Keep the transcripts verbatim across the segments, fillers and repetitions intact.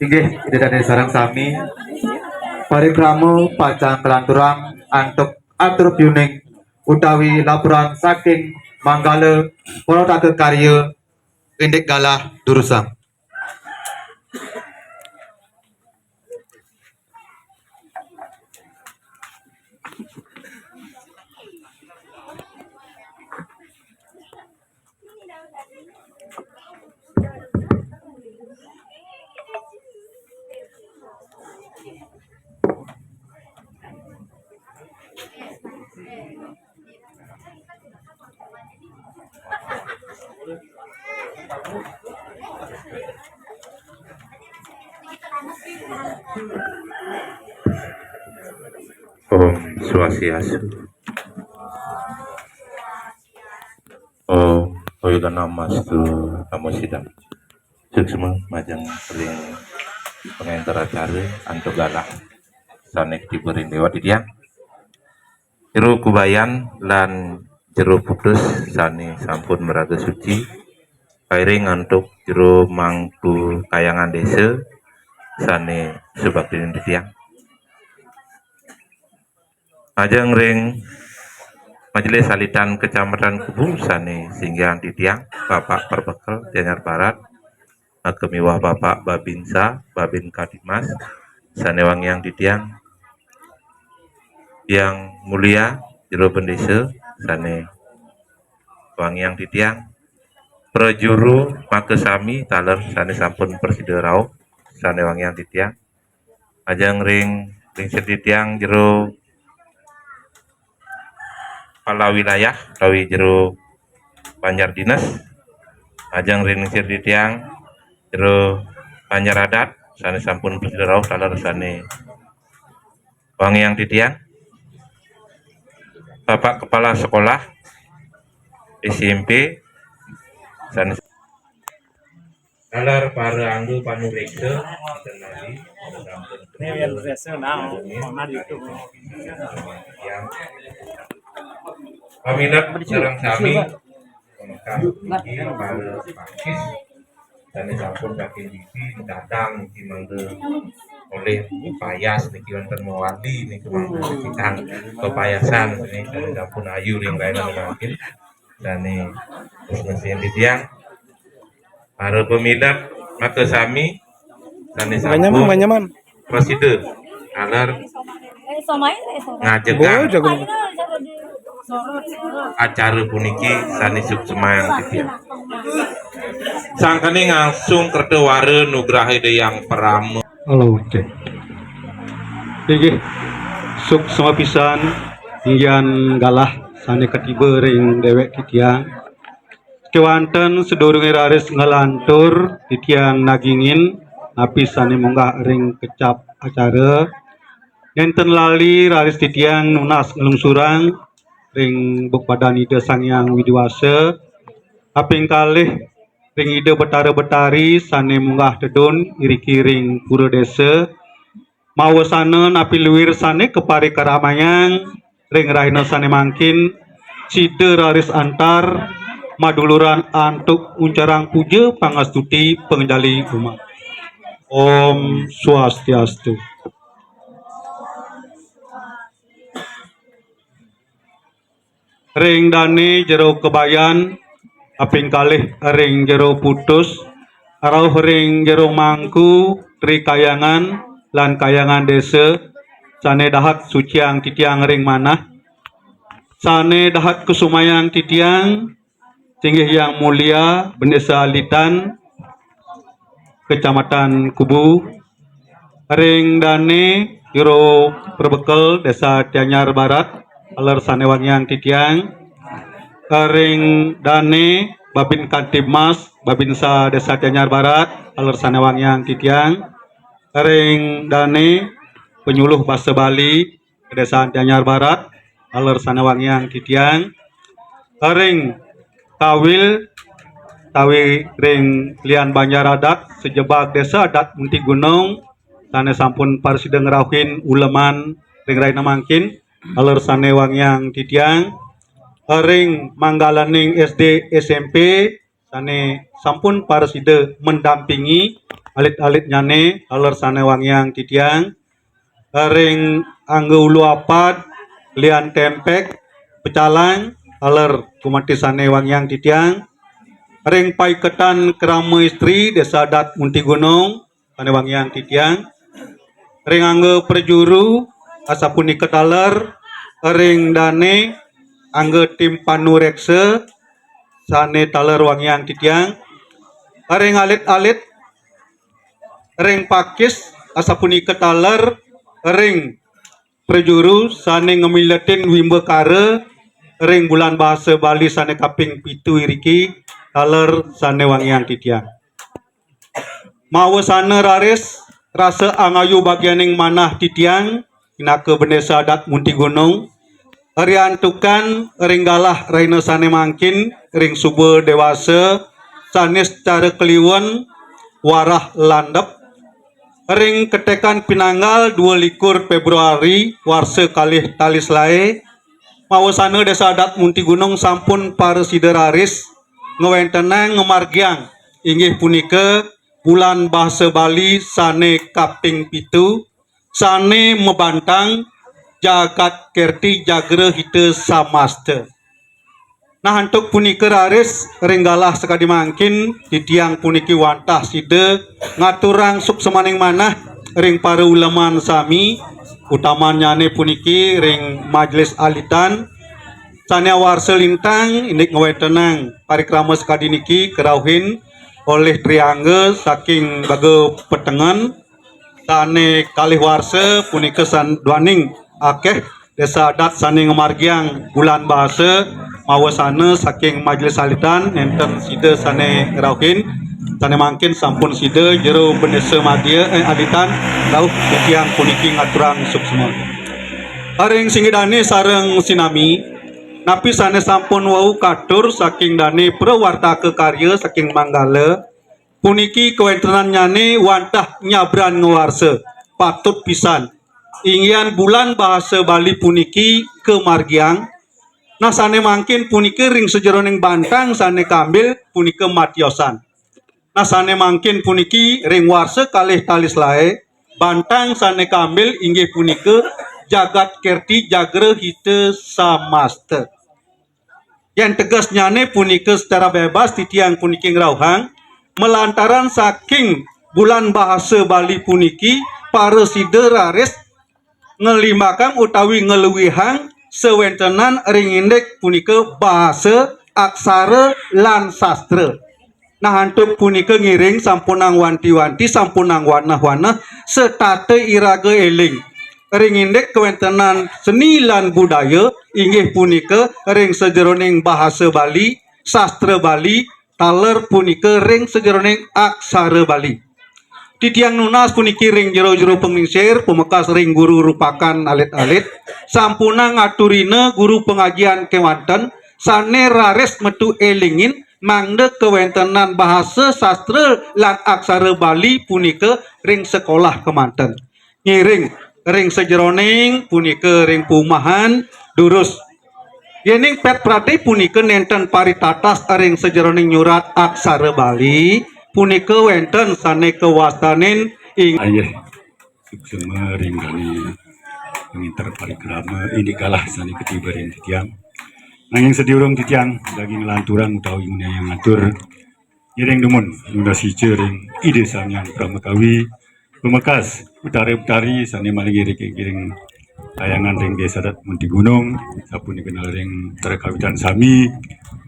Inggih, Ida dané sareng sami, parikrama pacang kalanturang antuk atur piuning utawi laporan saking Manggala Parataka Karya indik galah durusang. Om Swastiastu. Om Ayoga Namastu. Namo Siddham. Suksma majeng ring pangenter acara antuk galah sané katiba ring déwék titiang. Jero Kubayan lan Jero Putus sané sampun maraga suci, kairing antuk Jero Mangku Kayangan Désa sané subakti ring titiang. Majeng ring Majelis Alitan Kecamatan Kubu sané singgihan titiang, Bapak Perbekel Gianyar Barat, maka miwah Bapak Babinsa, Babin Kadimas, sané wangiang titiang. Yang mulia Jero Bendésa sané wangiang titiang. Prajuru makasami taler sané sampun prasida rauh sané wangiang titiang. Majeng ring lingsir titiang Jero Kepala Wilayah utawi Jero Banjar Dinas. Majeng ring lingsir titiang Jero Banjar Adat sané sampun prasida rauh taler sané wangiang titiang. Bapak Kepala Sekolah S M P sané Taler para angga panuréksa, wénten malih, sampun Ini yang biasa, nah, mana di YouTube. Paminab sareng sami, pamekasniki para pakis, sané sampun saking diri, datang niki mangga olih payas niki wénten mawali niki mangga titiang pepayasan niki sané sampun ayu ring rahina mangkin. Sané wus ngesén titiang. Para paminab makasami sané sampun prasida taler ngajegang acara puniki sané suksmayang titiang. Sangkaning angsung kerta wara nugraha Ida Hyang Parama. Halo, cek. Inggih, suksma pisan inggihan galah sané katiba ring déwék titiang. Kéwanten sadurungé raris nglantur, titiang nagingin napi sané munggah ring kecap acara. Nénten lali raris titiang nunas nglungsurang ring buk badan Ida Sang Hyang Widhi Wasa. Kaping kalih ring Ida Betara Betari sané munggah tedun iriki ring pura désa. Mawasana napi luir sané kaparikaramayang ring rahina sané mangkin, sida raris antar maduluran antuk nguncarang puja pangastuti panganjali umat. Om Swastiastu. Ring dané Jero Kebayan, kaping kalih ring Jero Putus, rauh ring Jero Mangku, Tri Kayangan, lan Kayangan Désa, sané dahat suciang titiang ring manah, sané dahat kusumayang titiang, singgih Yang Mulia Bendésa Alitan, Kecamatan Kubu, ring dané Jero Perbekel Désa Gianyar Barat, taler sané wangiang titiang, ring dané Babin Kantibmas, Babinsa Désa Gianyar Barat, taler sané wangiang titiang, ring dané Penyuluh Basa Bali, Désa Gianyar Barat, taler sané wangiang titiang. Ring kawil, tawi ring lian banjar adat, sajebag Désa Adat Munti Gunung, sané sampun prasida ngrauhin uleman ring rahina mangkin, taler sané wangiang titiang. Ring manggalaning S D S M P, sané sampun prasida mendampingi alit-alitnyané, taler sané wangiang titiang, ring angga ulu apat, lian tempek, pecalang, taler gumanti sané wangiang titiang, ring paiketan krama istri Désa Adat Munti Gunung, sané wangiang titiang, ring angga prajuru, asapunika taler, ring dané angga tim panuréksa, sané taler wangiang titiang, ring alit-alit, ring pakis, asapunika taler, ring prajuru sané ngamiletin wimbakara ring Bulan Bahasa Bali sané kaping pitu iriki, taler sané wangiang titiang. Mawasana raris rasa angayu bagianing manah titiang, pinaka bendésa adat Munti Gunung, riantukan ring galah rahina sané mangkin ring suba déwasa, sané sacara Kliwon warah landep, ring ketekan pinanggal dua likur Fébruari warsa kalih tali selaé, mawasana Désa Adat Munti Gunung sampun parasida raris ngwéntenang ngamargiang, inggih punika Bulan Bahasa Bali sané kaping pitu, sané mabantang Jagat Kerti Jagra Hita Samasta. Nah, antuk punika raris ring galah sakadi mangkin, titiang puniki wantah sida ngaturang suksmaning manah ring para uleman sami, utamannyané puniki ring Majelis Alitan, sané awarsa lintang indik ngwéntenang parikrama sakadi niki karauhin olih triangga saking Baga Petengen, sané kalih warsa punika san-, duaning akéh désa adat sané ngamargiang Bulan Bahasa, mawasana saking Majelis Alitan nénten sida sané ngrauhin, sané mangkin sampun sida jero bendésa madya, eh, alitan rauh titiang puniki ngaturang suksma. Ring singgih dané sareng sinami, napi sané sampun wau katur saking dané prawartaka karya saking Manggala, puniki kawéntenannyané wantah nyabran ngawarsa, patut pisan. Inggihan Bulan Bahasa Bali puniki kamargiang, nah sané mangkin punika ring sajeroning bantang sané kambil punika matiosan. Nah sané mangkin puniki ring warsa kalih tali selaé, bantang sané kambil inggih punika Jagat Kerti Jagra Hita Samasta. Yén tegesnyané punika secara bebas titiang puniki ngrauhang, malantaran saking Bulan Bahasa Bali puniki, parasida raris nglimbakang utawi ngluihang sawéntenan ring indik punika bahasa, aksara, lan sastra. Nah, antuk punika ngiring sampunang wanti-wanti, sampunang waneh-waneh, setata iraga éling ring indik kawéntenan seni lan budaya, inggih punika ring sajeroning bahasa Bali, sastra Bali, taler punika ring sajeroning aksara Bali. Titiang nunas puniki ring jero-jero panglingsir, pamekas ring guru rupakan alit-alit, sampunang aturina guru pangajian kéwanten, sané raris metu élingin, mangda kawéntenan bahasa, sastra, lan aksara Bali punika ring sekolah kémanten. Ngiring ring sajeroning punika ring pumahan durus. Yéning pét prati punika nénten paritatas ring sajeroning nyurat aksara Bali, punika wénten sané kawastanin ing- Inggih, suksma ring dané panginter parikrama indik galah sané katiba ring titiang. Nanging sadurung titiang daging nglanturang utawi nguningayang atur, ngiring dumun nunas ica ring Ida Sang Hyang Pramakawi, pamekas Betara-betari sané malih ngiring, ngiring layangan ring Désa Adat Munti Gunung, sapunika nalih ring para kawitan sami,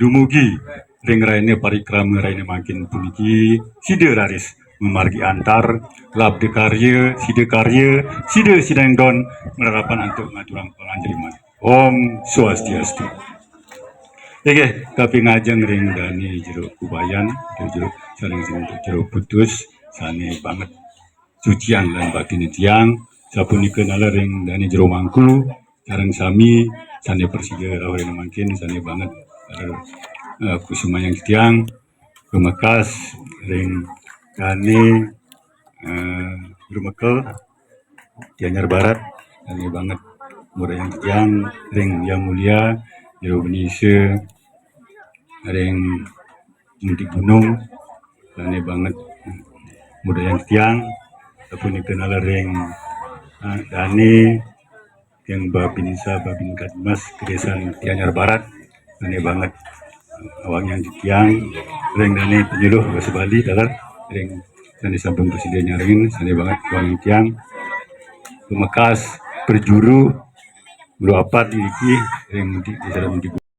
dumugi ring rahina parikrama rahina mangkin puniki, sida raris mamargi antar, labda karya, sida karya, sida sidaning don, malarapan antuk ngaturang panganjliman. Om Swastiastu. Inggih, kaping ajeng ring dané jero Kubayan, jero, saling jero putus, sané banget suciang lan baktiné tiang, sapunika nalih ring dané jero Mangku, sareng sami sané prasida rauh ring mangkin, sané banget, eh, kusumayang tiang, pamekas ring dané, eh, Jero Mekel, Gianyar Barat, sané banget ngurayang tiang ring Yang Mulia, jero bini Ise, ring Munti Gunung, sané banget Budaya tiang, ataupun dikenal ring, ah, dane, yang Babinsa, Babin Kadmas, Kedesan Gianyar Barat, dane banget. Awang yang tiang, ring dane penyuluh bahasa Bali, taler, ring sane sampun presiden nyarengin, sane banget awang tiang. Pemekas perjuru, lu apat di iki, ring di, di dalam di